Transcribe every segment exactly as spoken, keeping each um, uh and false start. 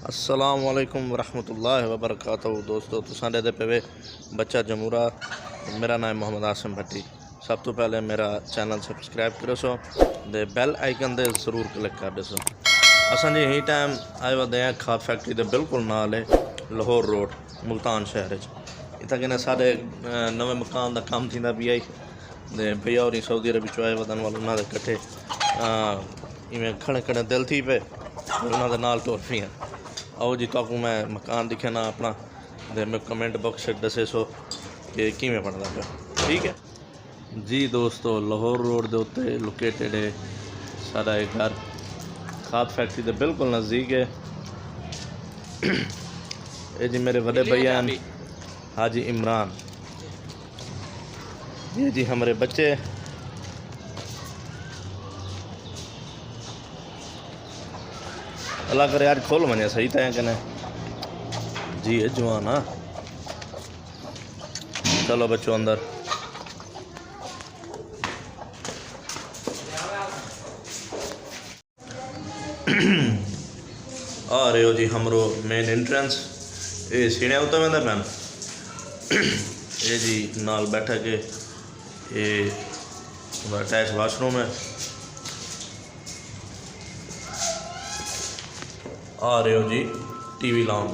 السلام علیکم ورحمۃ اللہ وبرکاتہ۔ دوستو، تساں ݙیہدے پئے وے بچہ جمورہ۔ میرا ناں ہے محمد عاصم بھٹی۔ سب توں پہلے میرا چینل سبسکرائب کریسو، تے بیل آئیکن تے ضرور کلک کر ݙیسو۔ اساں جی ہی ٹائم آئے ودے ہیں کھاد فیکٹری دے بالکل نال ہے، لاہور روڈ، ملتان شہر وچ۔ اتھاں کنے ساݙے، اے، نویں مکان دا کم تھیندا پیا ہے۔ تے بھیا ہوری سعودی عرب وچوں آئے ودن، ول انہاں دے کٹھے، آ، ایویں کھڑے کھڑے دل تھی پئے، انہاں دے نال ٹر پئے ہیں۔ آؤ جی، تہاکوں میں مکان ݙکھینا اپݨا، تے میکوں کمنٹ باکس وچ ݙسیسو کہ کیویں بݨدا پیا۔ ٹھیک ہے جی دوستو، لاہور روڈ دے اُتے لوکیٹڈ ہے ساݙا اے گھر، کھاد فیکٹری دے بالکل نزدیک ہے۔ اے جی میرے وݙے بھائی ہیں حاجی عمران۔ یہ جی ہمارے بچے، اللہ کرے آج کھل ونجے صحیح تیں کنے۔ جی اے جوان ہاں۔ چلو بچو اندر۔ آ رہے ہو جی ہمرو مین انٹرنس۔ اے سیڑھیاں اتے ویندا پین۔ اے جی نال بیٹھا کے اے اٹیچ واش روم ہے۔ آ رہے ہو جی ٹی وی لاؤنج۔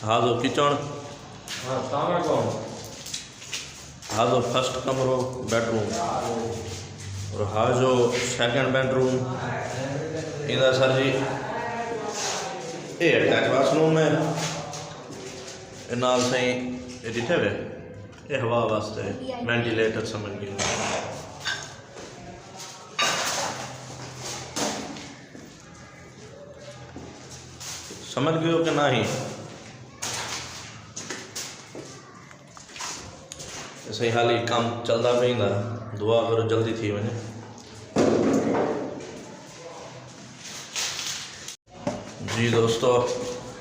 ہاں تو کچن۔ ہاں، السلام علیکم۔ ہاں تو فرسٹ کمرو، بیڈ روم۔ اور ہاں جو سیکنڈ بیڈ روم۔ ایندا سر جی، اے اٹیچ واش روم ہے۔ اے نال سائیں، اے ݙٹھے وے؟ اے ہوا واسطے وینٹیلیٹر سمجھ گئے۔ سمجھ گئے ہو کہ نہیں؟ صحیح حالی کم چلدا پیندا، دعا کرو جلدی تھی ونجے۔ جی دوستو،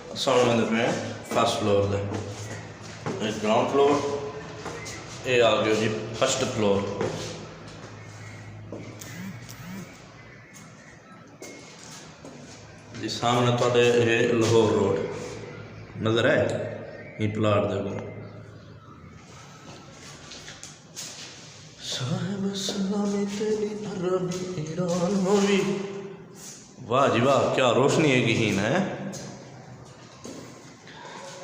اساں ہݨ ویندے پئے ہیں فرسٹ فلور تے۔ اے گراؤنڈ فلور، اے آ ڳیو جی فرسٹ فلور۔ جی سامݨے تہاݙے اے لاہور روڈ نظر آئے، ایں پلاٹ دے کول۔ صاحب سلامی تیݙی عرب ایران ہووی۔ واہ جی واہ، کیا روشنی ہے کہ ہی نا ہے۔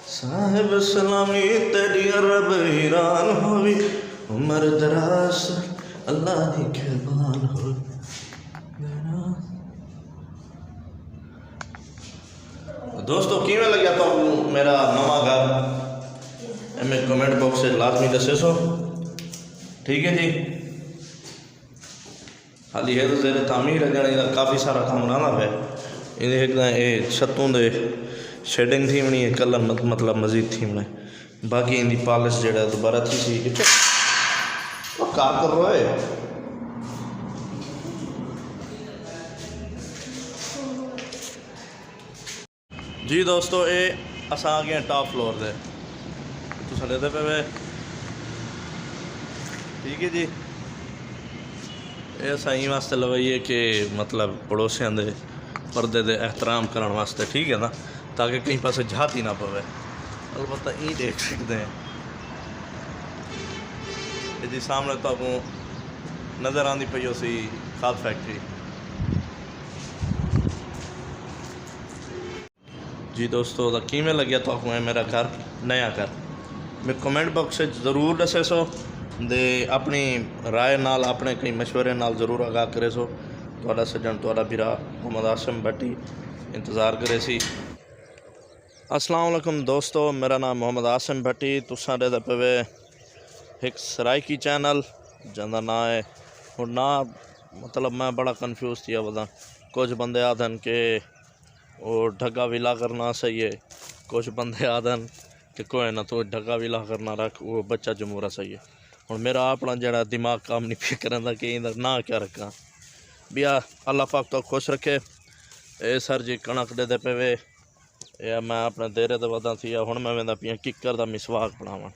صاحب سلامی تیݙی عرب ایران ہووی، عمر دراز اللہ دی قربان ہووی۔ دوستو، کیویں لڳیا تہاکوں میرا نواں گھر؟ ایویں کمنٹ باکس وچ لازمی ݙسیسو۔ ٹھیک ہے جی، حالی ہے تو زیر تعمیر ہے، جانے دا کافی سارا کم رہنا پے۔ ایندے ہک تاں اے چھتوں دے شیڈنگ تھی ونی ہے، کلر مت-، مطلب مزید تھی ونے۔ باقی ایندی پالش جیڑھا دوبارہ تھی سی۔ اتھے او کار کر رہے۔ جی دوستو، اے اساں آ ڳئے ہیں ٹاپ فلور تے۔ تساں ݙیہدے پئے وے۔ ٹھیک ہے جی، اے اساں ایں واسطے لوائی ہے کہ مطلب پڑوسیاں دے پردے دے احترام کرݨ واسطے، ٹھیک ہے نا، تاکہ کہیں پاسے جھات ہی نہ پوے۔ البتہ ایں ݙیکھ سڳدے ہیں۔ اے جی سامݨے تہاکوں نظر آندی پئی ہوسی کھاد فیکٹری۔ جی دوستو، تاں کیویں لڳیا تہاکوں اے میرا گھر، نیا گھر؟ میکوں کمنٹ باکس وچ ضرور ݙسیسو، تے اپݨی رائے نال، اپݨے کہیں مشورے نال ضرور آگاہ کریسو۔ تہاݙا سڄݨ، تہاݙا بھرا محمد عاصم بھٹی انتظار کریسی۔ السلام علیکم دوستو، میرا ناں محمد عاصم بھٹی، تساں ݙیہدے پئے وے ہک سرائیکی چینل، جیندا ناں ہے، ہݨ ناں، مطلب، میں بڑا کنفیوز تھیا وداں۔ کجھ بندے آہدن کہ او ڈھگا ولا کرنا صحیح ہے۔ کجھ بندے آہدن کہ کوئی نہ، تو ڈھگا ولا کرنا رکھ، او بچہ جمورہ صحیح ہے۔ ہݨ میرا اپݨا جیڑھا دماغ کم نہیں پیا کریندا کہ ایندا ناں کیا رکھاں۔ ٻیا اللہ پاک تو خوش رکھے۔ اے سر جی کݨک ݙیہدے پئے وے۔ اے میں اپݨے دیرے تے وداں تھیا، ہݨ میں ویندا پیاں ککر دا مسواک بݨاوݨ۔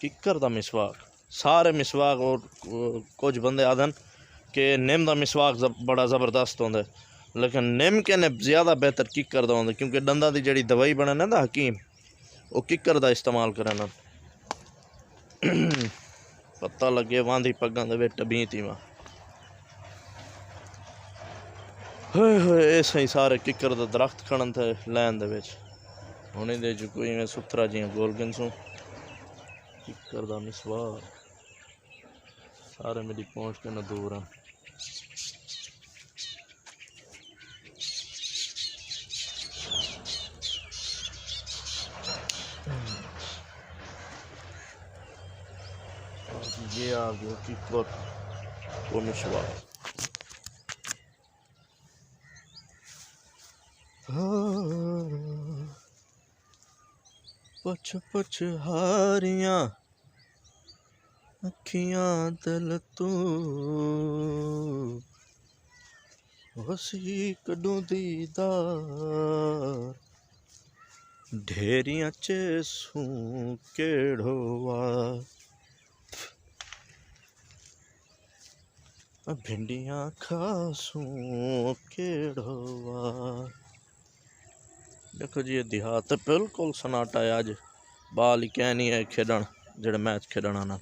ککر دا مسواک۔ سارے مسواک، او، او، کجھ بندے آہدن کہ نم دا مسواک زب-، بڑا زبردست ہوندا ہے۔ لیکن نم کنے زیادہ بہتر ککر دا ہوندا، کیونکہ ݙنداں دی جیڑھی دوائی بݨے نا دا حکیم، او ککر دا استعمال کرن۔ پتہ لڳے واندھی پڳاں دے وچ ٹبھیں تیواں۔ ہائے ہائے، اے سئیں سارے ککر دا درخت کھڑن تھے لین دے وچ۔ ہݨ ایندے جو کوئی ایویں ستھرا جیاں گول گھنسوں۔ ککر دا مسوار۔ سارے میݙی پہنچ کنوں دور ہن۔ یہ آ گیا ککر، او مسوار۔ پچھ پچھ ہاریاں اکھیاں دل توں، ہوسی کݙوں دیدار، ڈھیریاں چیسوں کیڑھو وار۔ بھنڈیاں کھاسوں کیڑھو وار۔ ݙیکھو جی، اے دیہات تے بالکل سناٹا ہے۔ اڄ ٻال ہی کہیں نہیں آئے کھیݙݨ، جیڑھے میچ کھیݙݨ آندن۔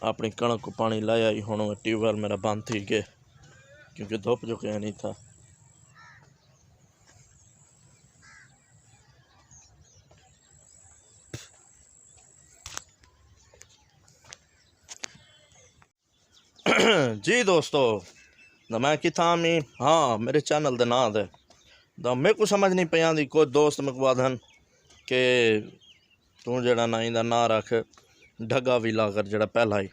اپݨی کݨک کوں پاݨی لایا ہی، ہݨ ٹیوب ویل میرا بند تھی ڳئے، کیونکہ دھپ جو کہیں نہیں تھا۔ جی دوستو، دا میں کتھاں می، ہاں، میرے چینل دے ناں دے۔ دا میکوں سمجھ نہیں پئی آندی، کجھ دوست میکوں آدھن کہ توں جیڑھا نا ایندا ناں رکھ ڈھگا ولاگر جیڑھا پہلا ہی۔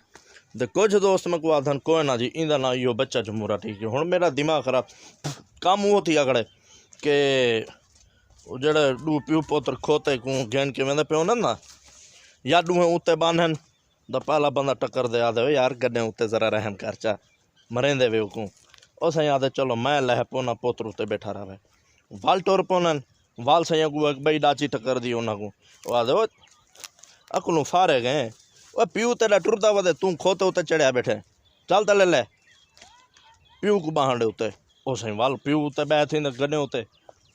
تے کجھ دوست میکوں آدھن کوئی نہ جی، ایندا ناں ایہو بچہ جھمورا ٹھیک ہے۔ ہݨ میرا دماغ خراب، کم او تھیا کھڑے کہ او جیڑھے ݙو پیو پتر کھوتے کوں گھن کے ویندے پیو نا، یا ݙوہیں اتے ٻانھن، دا پہلا بندہ ٹکر دے آدھے، "وے یار، گݙیں اتے ذرا رحم کر چا، مریندے وے اوکوں۔" او سئیں آدھے، "چلو، میں لہہ پونا، پتر اتے ٻیٹھا رہوے۔" ول ٹر پونن، ول سئیں اڳوں ہک ٻئی ݙاچی ٹکر دی انہاں کوں۔ او آدھے، "او اکلوں فارغ ہیں، او پیو تیݙا ٹردا ودے، توں کھوتے اتے چڑھیا ٻیٹھے، چل تلے لے۔" پیو کوں ٻاہنڈے اتے۔ او سئیں ول پیو اتے ٻہہ تھیندے گݙیں اتے،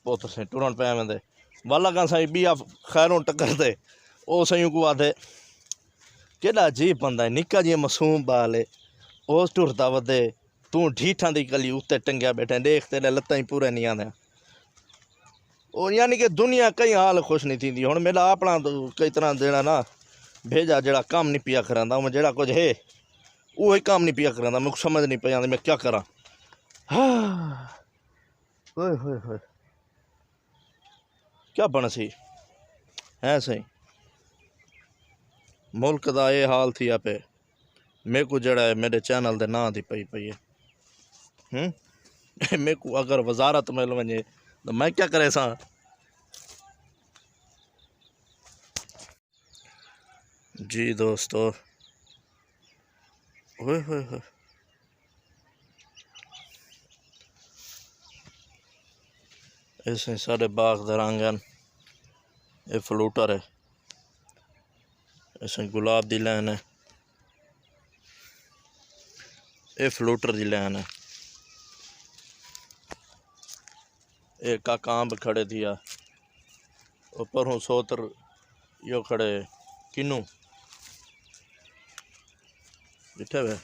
پتر سئیں ٹرݨ پئے ویندے۔ ول اڳاں سئیں ٻیا خیروں ٹکردے۔ او سئیں کوں آدھے، "کیݙا عجیب بندہ ہے، نکا جیہاں معصوم ٻال ہے، او ٹردا ودے، توں ڈھیٹھاں دی کلی اتے ٹنگیا ٻیٹھیں، ݙیکھ تیݙے لتاں ہی پورے نہیں آندیاں۔" او یعنی کہ دنیا کہیں حال خوش نہیں تھیندی۔ ہݨ میݙا اپݨا کئی طرح جیڑھا نا بھیجا جیڑھا کم نہیں پیا کریندا، او جیڑھا کجھ ہے، اوہی کم نہیں پیا کریندا، میکوں سمجھ نہیں پئی آندی میں کیا کراں۔ ہائے ہوئے ہوئے ہوئے۔ کیا بݨسی؟ ہیں سئیں؟ ملک دا اے حال تھیا پئے۔ میکوں جیڑھا ہے، میݙے چینل دے ناں دی پئی پئی ہے۔ ہوں؟ میکوں اگر وزارت مل ونڄے، تاں میں کیا کریساں؟ جی دوستو، ہوئے ہوئے ہوئے، اے سئیں ساݙے باغ دے رنگ ہن۔ اے فلوٹر ہے، اے سئیں گلاب دی لین ہے، اے فلوٹر دی لین ہے۔ اے کاکا امب کھڑے تھیا۔ او پروں سوتر ایہو کھڑے کنوں۔ ݙٹھے وے؟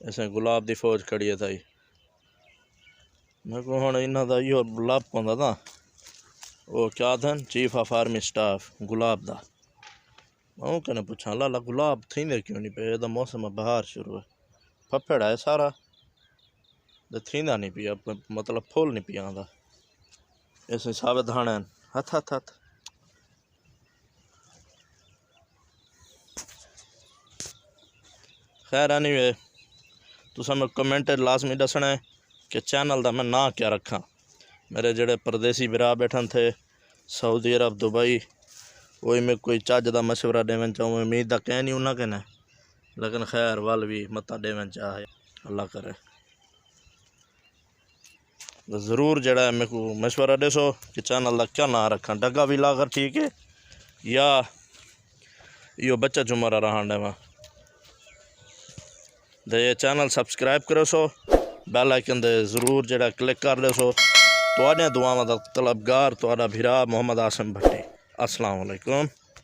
ایسے گلاب دی فوج کھڑی ہے تھائی۔ میکوں ہݨ انہاں دا ایہو لب پوندا تاں۔ او کیا آدھن؟ چیف آف آرمی سٹاف گلاب دا۔ میں اوں کنے پچھاں، "لالا، گلاب تھیندے کیوں نہیں پئے؟ اے دا موسم بہار شروع ہے، پھپھڑ ہے سارا، تے تھیندا نہیں پیا، پ-، مطلب پھل نہیں پیا آندا۔" ایسے ثابت دھاݨے ہن، ہتھ، ہتھ، ہتھ۔ خیر، اینی وے، تساں میکوں کمنٹ وچ لازمی ݙسݨا ہے کہ چینل دا میں ناں کیا رکھاں۔ میرے جیڑھے پردیسی بھرا ٻیٹھن تھے، سعودی عرب، دبئی، اوہی میکوں کوئی چج دا مشورہ ݙیوݨ چاہون، امید دا کہیں نہیں انہاں کنے، لیکن خیر، ول وی متاں ݙیوݨ چاہے، اللہ کرے۔ تاں ضرور جیڑھا ہے میکوں مشورہ ݙیسو کہ چینل دا کیا ناں رکھاں، ڈگا ولاگر ٹھیک ہے یا ایہو بچہ جھمرا رہݨ ݙیواں۔ دے چینل سبسکرائب کرو سو، بیل آئیکن دے ضرور جڑا کلک کر لے سو۔ تہاݙیاں دعاواں دا طلبگار تہاݙا بھرا محمد عاصم بھٹی۔ السلام علیکم۔